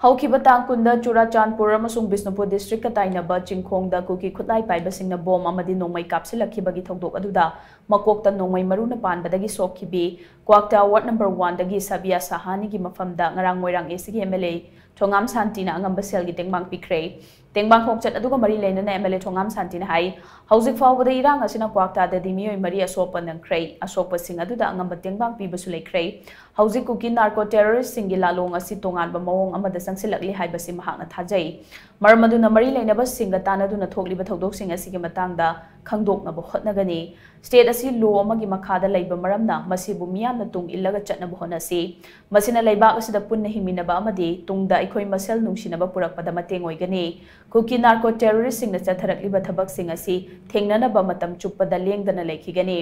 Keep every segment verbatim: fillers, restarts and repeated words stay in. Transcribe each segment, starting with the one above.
ꯍꯧꯈꯤꯕ ꯇꯥꯡ ꯀꯨꯟꯗ ꯆꯨꯔꯥꯆꯥꯟꯄꯨꯔ ꯑꯃꯁꯨꯡ ꯕꯤꯁꯅꯨꯄꯨꯔ ꯗꯤꯁꯇ꯭ꯔꯤꯛꯀ ꯇꯥꯏꯅꯕ ꯆꯤꯡꯈꯣꯡꯗ ꯀꯨꯀꯤ ꯈꯨꯠꯂꯥꯏ ꯄꯥꯏꯕꯁꯤꯡꯅ ꯕꯣꯝ ꯑꯃꯗꯤ ꯅꯣꯡꯃꯩ ꯀꯥꯞꯁꯤꯜꯂꯛꯈꯤꯕꯒꯤ ꯊꯧꯗꯣꯛ ꯑꯗꯨꯗ ꯃꯀꯣꯛꯇ ꯅꯣꯡꯃꯩ ꯃꯔꯨꯅ ꯄꯥꯟꯕꯗꯒꯤ ꯁꯣꯛꯈꯤꯕꯤ ꯀ꯭ꯋꯥꯛꯇꯥ ꯋꯥꯔꯗ ꯅꯝꯕꯔ ꯋꯥꯟꯗꯒꯤ ꯁꯕꯤꯌꯥ ꯁꯍꯥꯅꯤꯒꯤ ꯃꯐꯝꯗ ꯉꯔꯥꯡ ꯃꯣꯏꯔꯥꯡ ꯑꯦꯁꯤꯒꯤ ꯑꯦꯝ ꯑꯦꯜ ꯑꯦ ꯊꯣꯉꯥꯝ ꯁꯥꯟꯇꯤꯅ ꯑꯉꯝꯕ ꯁꯦꯜꯒꯤ ꯇꯦꯡꯕꯥꯡ ꯄꯤꯈ꯭ꯔꯦ꯫ ꯇꯦꯡꯕꯥꯡ ꯈꯣꯡꯆꯠ ꯑꯗꯨꯒ ꯃꯔꯤ ꯂꯩꯅꯅ ꯑꯦꯝ ꯑꯦꯜ ꯑꯦ ꯊꯣꯉꯥꯝ ꯁꯥꯟꯇꯤꯅ ꯍꯥꯏ, ꯍꯧꯖꯤꯛ ꯐꯥꯎꯕꯗ ꯏꯔꯥꯡ ꯑꯁꯤꯅ ꯀ꯭ꯋꯥꯛꯇꯥꯗꯗꯤ ꯃꯤꯑꯣꯏ ꯃꯔꯤ ꯑꯁꯣꯛꯄ ꯅꯪꯈ꯭ꯔꯦ꯫ ꯑꯁꯣꯛꯄꯁꯤꯡ ꯑꯗꯨꯗ ꯑꯉꯝꯕ ꯇꯦꯡꯕꯥꯡ ꯄꯤꯕꯁꯨ ꯂꯩꯈ꯭ꯔꯦ꯫ ꯍꯧꯖꯤꯛ ꯀꯨꯀꯤ ꯅꯥꯔꯀꯣ ꯇꯦꯔꯣꯔꯤꯁꯁꯤꯡꯒꯤ ꯂꯥꯂꯣꯡ ꯑꯁꯤ ꯇꯣꯉꯥꯟꯕ ꯃꯑꯣꯡ ꯑꯃꯗ ꯆꯪꯁꯤꯜꯂꯛꯂꯤ ꯍꯥꯏꯕꯁꯤ ꯃꯍꯥꯛꯅ ꯊꯥꯖꯩ꯫ ꯃꯔꯝ ꯑꯗꯨꯅ ꯃꯔꯤ ꯂꯩꯅꯕꯁꯤꯡꯒ ꯇꯥꯟꯅꯗꯨꯅ ꯊꯣꯛꯂꯤꯕ ꯊꯧꯗꯣꯛꯁꯤꯡ ꯑꯁꯤꯒꯤ ꯃꯇꯥꯡꯗ ꯈꯪꯗꯣꯛꯅꯕ ꯍꯣꯠꯅꯒꯅꯤ꯫ ꯁ꯭ꯇꯦꯠ ꯑꯁꯤ ꯂꯣ ꯑꯃꯒꯤ ꯃꯈꯥꯗ ꯂꯩꯕ ꯃꯔꯝꯅ ꯃꯁꯤꯕꯨ ꯃꯤꯌꯥꯝꯅ ꯇꯨꯡ ꯏꯜꯂꯒ ꯆꯠꯅꯕ ꯍꯣꯠꯅꯁꯤ꯫ ꯃꯁꯤꯅ ꯂꯩꯕꯥꯛ ꯑꯁꯤꯗ ꯄꯨꯟꯅ ꯍꯤꯡꯃꯤꯟꯅꯕ ꯑꯃꯗꯤ ꯇꯨꯡꯗ ꯑꯩꯈꯣꯏ ꯃꯁꯦꯜ ꯅꯨꯡꯁꯤꯅꯕ ꯄꯨꯔꯛꯄꯗ ꯃꯇꯦꯡ ꯑꯣꯏꯒꯅꯤ꯫ ꯀꯨꯀꯤ ꯅꯥꯔꯀꯣ ꯇꯦꯔꯣꯔꯤꯁꯁꯤꯡꯅ ꯆꯠꯊꯔꯛꯂꯤꯕ ꯊꯕꯛꯁꯤꯡ ꯑꯁꯤ ꯊꯦꯡꯅꯅꯕ ꯃꯇꯝ ꯆꯨꯞꯄꯗ ꯂꯦꯡꯗꯅ ꯂꯩꯈꯤꯒꯅꯤ꯫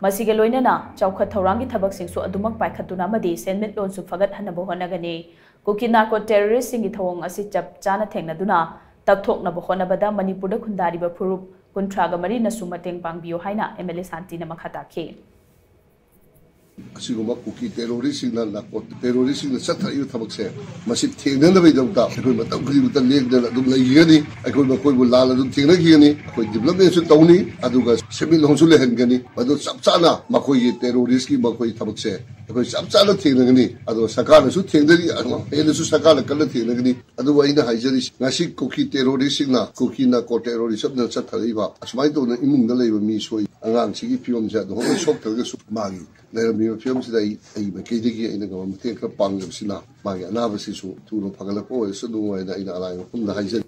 ꯃꯁꯤꯒ ꯂꯣꯏꯅꯅ ꯆꯥꯎꯈꯠ ꯊꯧꯔꯥꯡꯒꯤ ꯊꯕꯛꯁꯤꯡꯁꯨ ꯑꯗꯨꯃꯛ ꯄꯥꯏꯈꯠꯇꯨꯅ ꯑꯃꯗꯤ ꯁꯦꯟꯃꯤꯠꯂꯣꯟꯁꯨ ꯐꯒꯠꯍꯟꯅꯕ ꯍꯣꯠꯅꯒꯅꯤ꯫ ꯀꯨꯀꯤ ꯅꯥꯔꯀꯣ ꯇꯦꯔꯣꯔꯤꯁꯁꯤꯡꯒꯤ ꯊꯧꯑꯣꯡ ꯑꯁꯤ ꯆꯞ ꯆꯥꯅ ꯊꯦꯡꯅꯗꯨꯅ ꯇꯛꯊꯣꯛꯅꯕ ꯍꯣꯠꯅꯕꯗ ꯃꯅꯤꯄꯨꯔꯗ ꯈꯨꯟꯗꯥꯔꯤꯕ ꯐꯨꯔꯨꯞ ꯀꯨꯟꯊ꯭ꯔꯥꯒ ꯃꯔꯤꯅꯁꯨ ꯃꯇꯦꯡ ꯄꯥꯡꯕꯤꯌꯨ ꯍꯥꯏꯅ ꯑꯦꯝ ꯑꯦꯜ ꯑꯦ ꯁꯥꯟꯇꯤꯅ ꯃꯈꯥ ꯇꯥꯈꯤ꯫ ꯑꯁꯤꯒꯨꯝꯕ ꯀꯨꯀꯤ ꯇꯦꯔꯣꯔꯤꯁꯁꯤꯡꯅ ꯅꯥꯔꯀꯣ ꯇꯦꯔꯣꯔꯤꯁꯁꯤꯡꯅ ꯆꯠꯊꯔꯛꯏꯕ ꯊꯕꯛꯁꯦ, ꯃꯁꯤ ꯊꯦꯡꯅꯅꯕꯒꯤꯗꯃꯛꯇ ꯑꯩꯈꯣꯏ ꯃꯇꯝ ꯈꯨꯗꯤꯡꯃꯛꯇ ꯂꯦꯡꯗꯅ ꯑꯗꯨꯝ ꯂꯩꯈꯤꯒꯅꯤ꯫ ꯑꯩꯈꯣꯏ ꯃꯈꯣꯏꯕꯨ ꯂꯥꯟ ꯑꯗꯨꯝ ꯊꯦꯡꯅꯈꯤꯒꯅꯤ꯫ ꯑꯩꯈꯣꯏ ꯗꯤꯕꯂꯞꯃꯦꯟꯁꯨ ꯇꯧꯅꯤ, ꯑꯗꯨꯒ ꯁꯦꯟꯃꯤꯠꯂꯣꯟꯁꯨ ꯂꯩꯍꯟꯒꯅꯤ꯫ ꯃꯗꯨ ꯆꯞ ꯆꯥꯅ ꯃꯈꯣꯏꯒꯤ ꯇꯦꯔꯣꯔꯤꯁꯀꯤ ꯃꯈꯣꯏ ꯊꯕꯛꯁꯦ ꯑꯩꯈꯣꯏ ꯆꯞ ꯆꯥꯅ ꯊꯦꯡꯅꯒꯅꯤ꯫ ꯑꯗꯣ ꯁꯔꯀꯥꯔꯅꯁꯨ ꯊꯦꯡꯅꯔꯤ, ꯑꯗꯨꯒ ꯍꯦꯟꯅꯁꯨ ꯁꯔꯀꯥꯔꯅ ꯀꯟꯅ ꯊꯦꯡꯅꯒꯅꯤ꯫ ꯑꯗꯨꯕꯨ ꯑꯩꯅ ꯍꯥꯏꯖꯔꯤꯁꯤ, ꯉꯁꯤ ꯀꯨꯀꯤ ꯇꯦꯔꯣꯔꯤꯁꯁꯤꯡꯅ, ꯀꯨꯀꯤ ꯅꯥꯔꯀꯣ ꯇꯦꯔꯣꯔꯤꯁꯝꯅ ꯆꯠꯊꯔꯛꯏꯕ ꯑꯁꯨꯃꯥꯏꯅ ꯇꯧꯅ ꯏꯃꯨꯡꯗ ꯂꯩꯕ ꯃꯤ ꯁꯣꯏ, ꯑꯉꯥꯡꯁꯤꯒꯤ ꯐꯤꯕꯝꯁꯦ ꯑꯗꯨꯃꯛ ꯁꯣꯛꯇ꯭ꯔꯒꯁꯨ ꯃꯥꯒꯤ ꯂꯩꯔꯝꯃꯤꯕ ꯐꯤꯕꯝꯁꯤꯗ ꯑꯩ, ꯑꯩꯒꯤ ꯃꯥꯏꯀꯩꯗꯒꯤ ꯑꯩꯅ ꯉꯝꯕ ꯃꯇꯦꯡ ꯈꯔ ꯄꯥꯡꯖꯕꯁꯤꯅ ꯃꯥꯒꯤ ꯑꯅꯥꯕꯁꯤꯁꯨ ꯊꯨꯅ ꯐꯒꯠꯂꯛꯄ ꯑꯣꯏꯔꯁꯅꯨ ꯍꯥꯏꯅ ꯑꯩꯅ ꯑꯔꯥꯏꯕ ꯃꯐꯝꯗ ꯍꯥꯏꯖꯔꯤ꯫